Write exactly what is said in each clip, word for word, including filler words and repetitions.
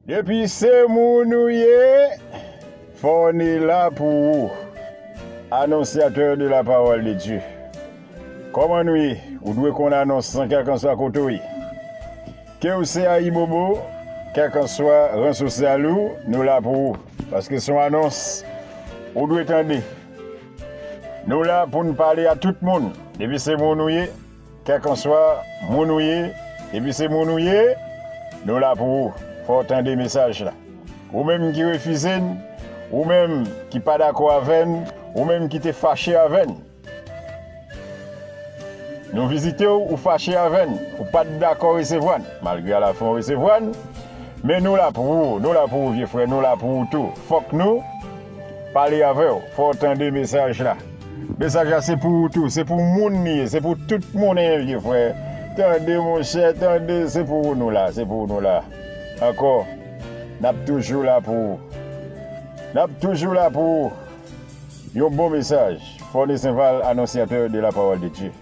Depi se moun ou ye, fò w ne la pou ou. Annonciateur de la parole de Dieu. Kòman nou ye? Ou dwe konn anons lan kèlkanswa kote w ye. Ke w se ayibobo, kèlkanswa ran sosyal ou, nou la pou ou. Paske se yon anons ou dwe tande. Nou la pou n pale a tout moun. Depi se moun ou ye, kèlkanswa moun ou ye, depi se moun ou ye, nou la pou ou. Fò w tande mesaj la. Ou menm ki refize n, ou menm ki pa dakò avè n, ou menm ki te fache avè n. Nou vizite w, ou fache avè n, ou pa t dakò resevwa n. Malgre alafen w resevwa n, men nou la pou ou, nou la pou ou, vye frè, nou la pou ou tou. Fòk nou pale avè w, fò w tande mesaj la. Mesaj la se pou ou tou, se pou moun li ye, se pou tout moun, vye frè. Tande, monchè, tande, se pou ou nou la, se pou ou nou la. Ankò, n ap toujou la pou ou. N ap toujou la pou ou. Yon bon mesaj. Fòne Senval, annonciateur de la parole de Dieu.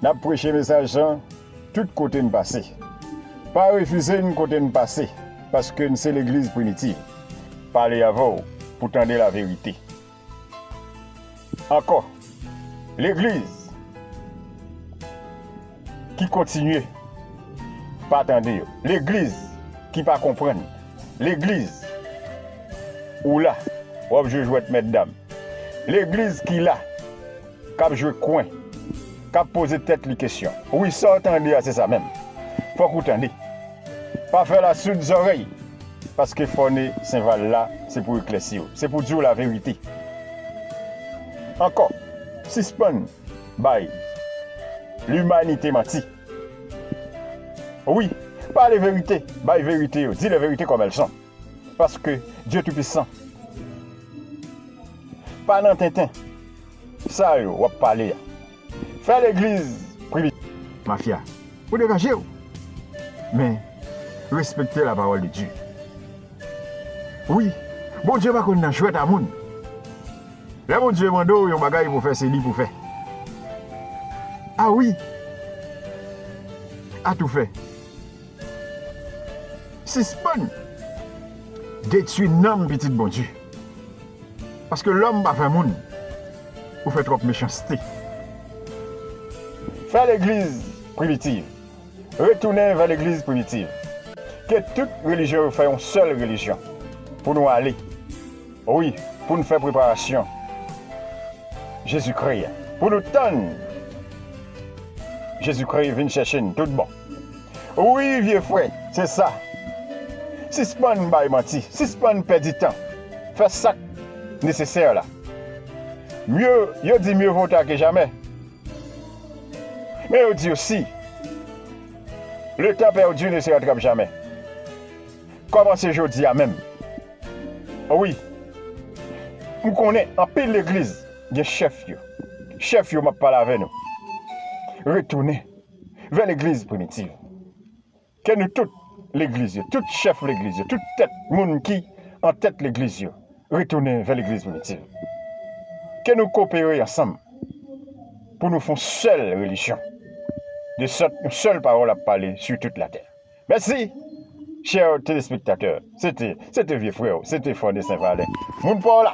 N ap preche mesaj lan tout kote n pase. Pa refize n kote n pase, paske n se legliz primitiv. Pale avè w pou tande laverite. Ankò, legliz ki kontinye pa tande yo. Legliz ki pa konprann. Legliz ou la, w ap jwe jwèt mèt dam. Legliz ki la, k ap jwe kwen, k ap poze tèt li kesyon. Wi, sa w tande a, se sa menm. Fòk ou tande. Pa fè l a soud zòrèy, paske fòne Senval la, se pou eklèsi w, se pou di w laverite. Ankò, sispann bay limanite manti. Wi, pale verite, bay verite yo, di lè verite kòm èl son. Paske Dye Toupisan pa nan tenten sa yo w ap pale a. Fè legliz primitiv. Mafya, ou degaje w. Men, respekte la parole de Dieu. Wi, Bondye pa konn nan jwèt a moun. Lè Bondye mande w yon bagay pou fè, se li pou fè. A wi, a tou fè. Sispann detwi nanm pitit Bondye. Paske lòm pa fè moun. Ou fè twòp mechanste. Fè legliz primitiv. Retounen vè legliz primitiv. Ke tout relijyon yo fè yon sèl relijyon. Pou nou ale. Wi, pou n fè preparasyon Jezikri a. Pou nou tann Jezikri vin chèche n tout bon. Wi, vye frè, se sa. Sispann bay manti, sispann pèdi tan. Fè sa k nesesè la. Mye, yo di mieux vaut tard que jamais. Men yo di osi, le temps perdu ne se rattrape jamais. Kòmanse jodi a menm. Wi, m konnen anpil legliz gen chèf yo. Chèf yo, m ap pale avè nou. Retounen vè legliz primitiv. Ke nou tout legliz yo, tout chèf legliz yo, tout tèt moun ki an tèt legliz yo, retounen vè legliz primitiv. Ke nou kopere ansanm pou nou fè yon sèl relijyon. De sòt, yon sèl pawòl ap pale sou tout latè. Mèsi, chè telespektatè. Se te, se te vye frè w, se te Fòne Senvalè. Moun pa w la.